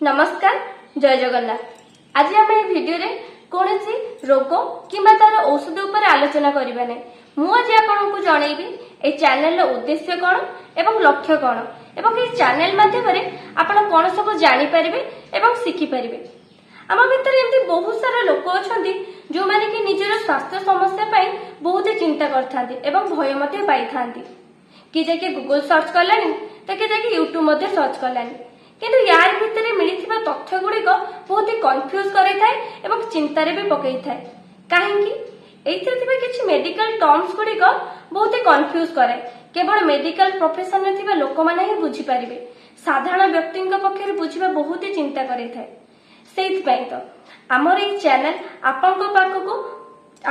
ନମସ୍କାର, ଜୟ ଜଗନ୍ନାଥ। ଆଜି ଆମେ ଏହି ଭିଡିଓରେ କୌଣସି ରୋଗ କିମ୍ବା ତାର ଔଷଧ ଉପରେ ଆଲୋଚନା କରିବା ନାହିଁ। ମୁଁ ଆଜି ଆପଣଙ୍କୁ ଜଣେଇବି ଏହି ଚ୍ୟାନେଲର ଉଦ୍ଦେଶ୍ୟ କଣ ଏବଂ ଲକ୍ଷ୍ୟ କଣ ଏବଂ ଏହି ଚ୍ୟାନେଲ ମାଧ୍ୟମରେ ଆପଣ କଣ ସବୁ ଜାଣିପାରିବେ ଏବଂ ଶିଖିପାରିବେ। ଆମ ଭିତରେ ଏମିତି ବହୁତ ସାରା ଲୋକ ଅଛନ୍ତି, ଯୋଉମାନେ କି ନିଜର ସ୍ୱାସ୍ଥ୍ୟ ସମସ୍ୟା ପାଇଁ ବହୁତ ଚିନ୍ତା କରିଥାନ୍ତି ଏବଂ ଭୟ ମଧ୍ୟ ପାଇଥାନ୍ତି। କିଏ ଯାଇକି ଗୁଗଲ ସର୍ଚ୍ଚ କଲାଣି ତ କିଏ ଯାଇକି ୟୁଟ୍ୟୁବ ମଧ୍ୟ ସର୍ଚ୍ଚ କଲାଣି। କିନ୍ତୁ ୟାର ଭିତରେ ମିଳିଥିବା ତଥ୍ୟ ଗୁଡ଼ିକ ବହୁତ ହି କନଫ୍ୟୁଜ କରିଥାଏ ଏବଂ ଚିନ୍ତାରେ ବି ପକେଇଥାଏ। କାହିଁକି? ଏଇଥିରେ ଥିବା କିଛି ମେଡିକାଲ ଟର୍ମସ ଗୁଡ଼ିକ ବହୁତ ହି କନଫ୍ୟୁଜ କରାଏ। କେବଳ ମେଡିକାଲ ପ୍ରଫେସନରେ ଥିବା ଲୋକମାନେ ହିଁ ବୁଝିପାରିବେ। ସାଧାରଣ ବ୍ୟକ୍ତିଙ୍କ ପକ୍ଷରେ ବୁଝିବା ବହୁତ ହି ଚିନ୍ତା କରିଥାଏ। ସେଇଥିପାଇଁ ତ ଆମର ଏଇ ଚ୍ୟାନେଲ ଆପଣଙ୍କ ପାଖକୁ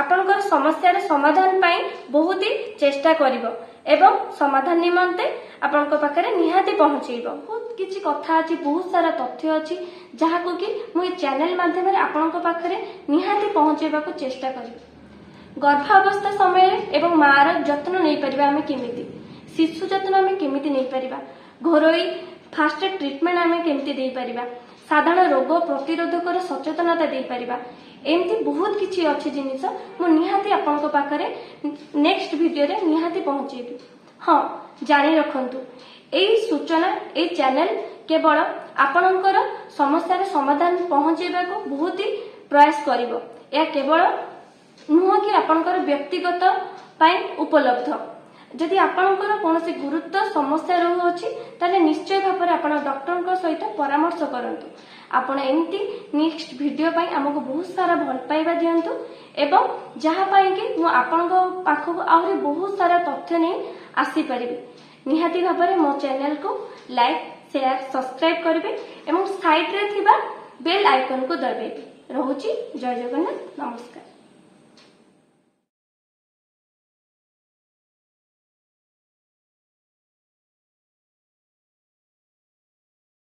ଆପଣଙ୍କର ସମସ୍ୟାର ସମାଧାନ ପାଇଁ ବହୁତ ହି ଚେଷ୍ଟା କରିବ ଏବଂ ସମାଧାନ ନିମନ୍ତେ ଆପଣଙ୍କ ପାଖରେ ନିହାତି ପହଞ୍ଚେଇବ। ବହୁତ କିଛି କଥା ଅଛି, ବହୁତ ସାରା ତଥ୍ୟ ଅଛି, ଯାହାକୁ କି ମୁଁ ଏ ଚ୍ୟାନେଲ ମାଧ୍ୟମରେ ଆପଣଙ୍କ ପାଖରେ ନିହାତି ପହଞ୍ଚେଇବାକୁ ଚେଷ୍ଟା କରିବି। ଗର୍ଭାବସ୍ଥା ସମୟରେ ଏବଂ ମାର ଯତ୍ନ ନେଇପାରିବା ଆମେ କେମିତି, ଶିଶୁ ଯତ୍ନ ଆମେ କେମିତି ନେଇପାରିବା, ଘରୋଇ ଫାଷ୍ଟ ଏଡ୍ ଟ୍ରିଟମେଣ୍ଟ ଆମେ କେମିତି ଦେଇପାରିବା, ସାଧାରଣ ରୋଗ ପ୍ରତିରୋଧକର ସଚେତନତା ଦେଇପାରିବା, ଏମିତି ବହୁତ କିଛି ଅଛି ଜିନିଷ ମୁଁ ନିହାତି ଆପଣଙ୍କ ପାଖରେ ନେକ୍ସଟ ଭିଡିଓରେ ନିହାତି ପହଞ୍ଚେଇବି। ହଁ, ଜାଣି ରଖନ୍ତୁ, ଏଇ ସୂଚନା, ଏଇ ଚ୍ୟାନେଲ କେବଳ ଆପଣଙ୍କର ସମସ୍ୟାର ସମାଧାନ ପହଞ୍ଚେଇବାକୁ ବହୁତ ହି ପ୍ରୟାସ କରିବ। ଏହା କେବଳ ନୁହଁ କି ଆପଣଙ୍କର ବ୍ୟକ୍ତିଗତ ପାଇଁ ଉପଲବ୍ଧ। ଯଦି ଆପଣଙ୍କର କୌଣସି ଗୁରୁତ୍ୱ ସମସ୍ୟା ରହୁଅଛି, ତାହେଲେ ନିଶ୍ଚୟ ଭାବରେ ଆପଣ ଡକ୍ଟରଙ୍କ ସହିତ ପରାମର୍ଶ କରନ୍ତୁ। ଆପଣ ଏମିତି ନେକ୍ସଟ ଭିଡିଓ ପାଇଁ ଆମକୁ ବହୁତ ସାରା ଭଲ ପାଇବା ଦିଅନ୍ତୁ ଏବଂ ଯାହା ପାଇଁ କି ମୁଁ ଆପଣଙ୍କ ପାଖକୁ ଆହୁରି ବହୁତ ସାରା ତଥ୍ୟ ନେଇ ଆସିପାରିବି। ନିହାତି ଭାବରେ ମୋ ଚ୍ୟାନେଲକୁ ଲାଇକ୍, ସେୟାର, ସବସ୍କ୍ରାଇବ କରିବେ ଏବଂ ସାଇଡରେ ଥିବା ବେଲ୍ ଆଇକନକୁ ଦବାଇବେ। ରହୁଛି, ଜୟ ଜଗନ୍ନାଥ, ନମସ୍କାର।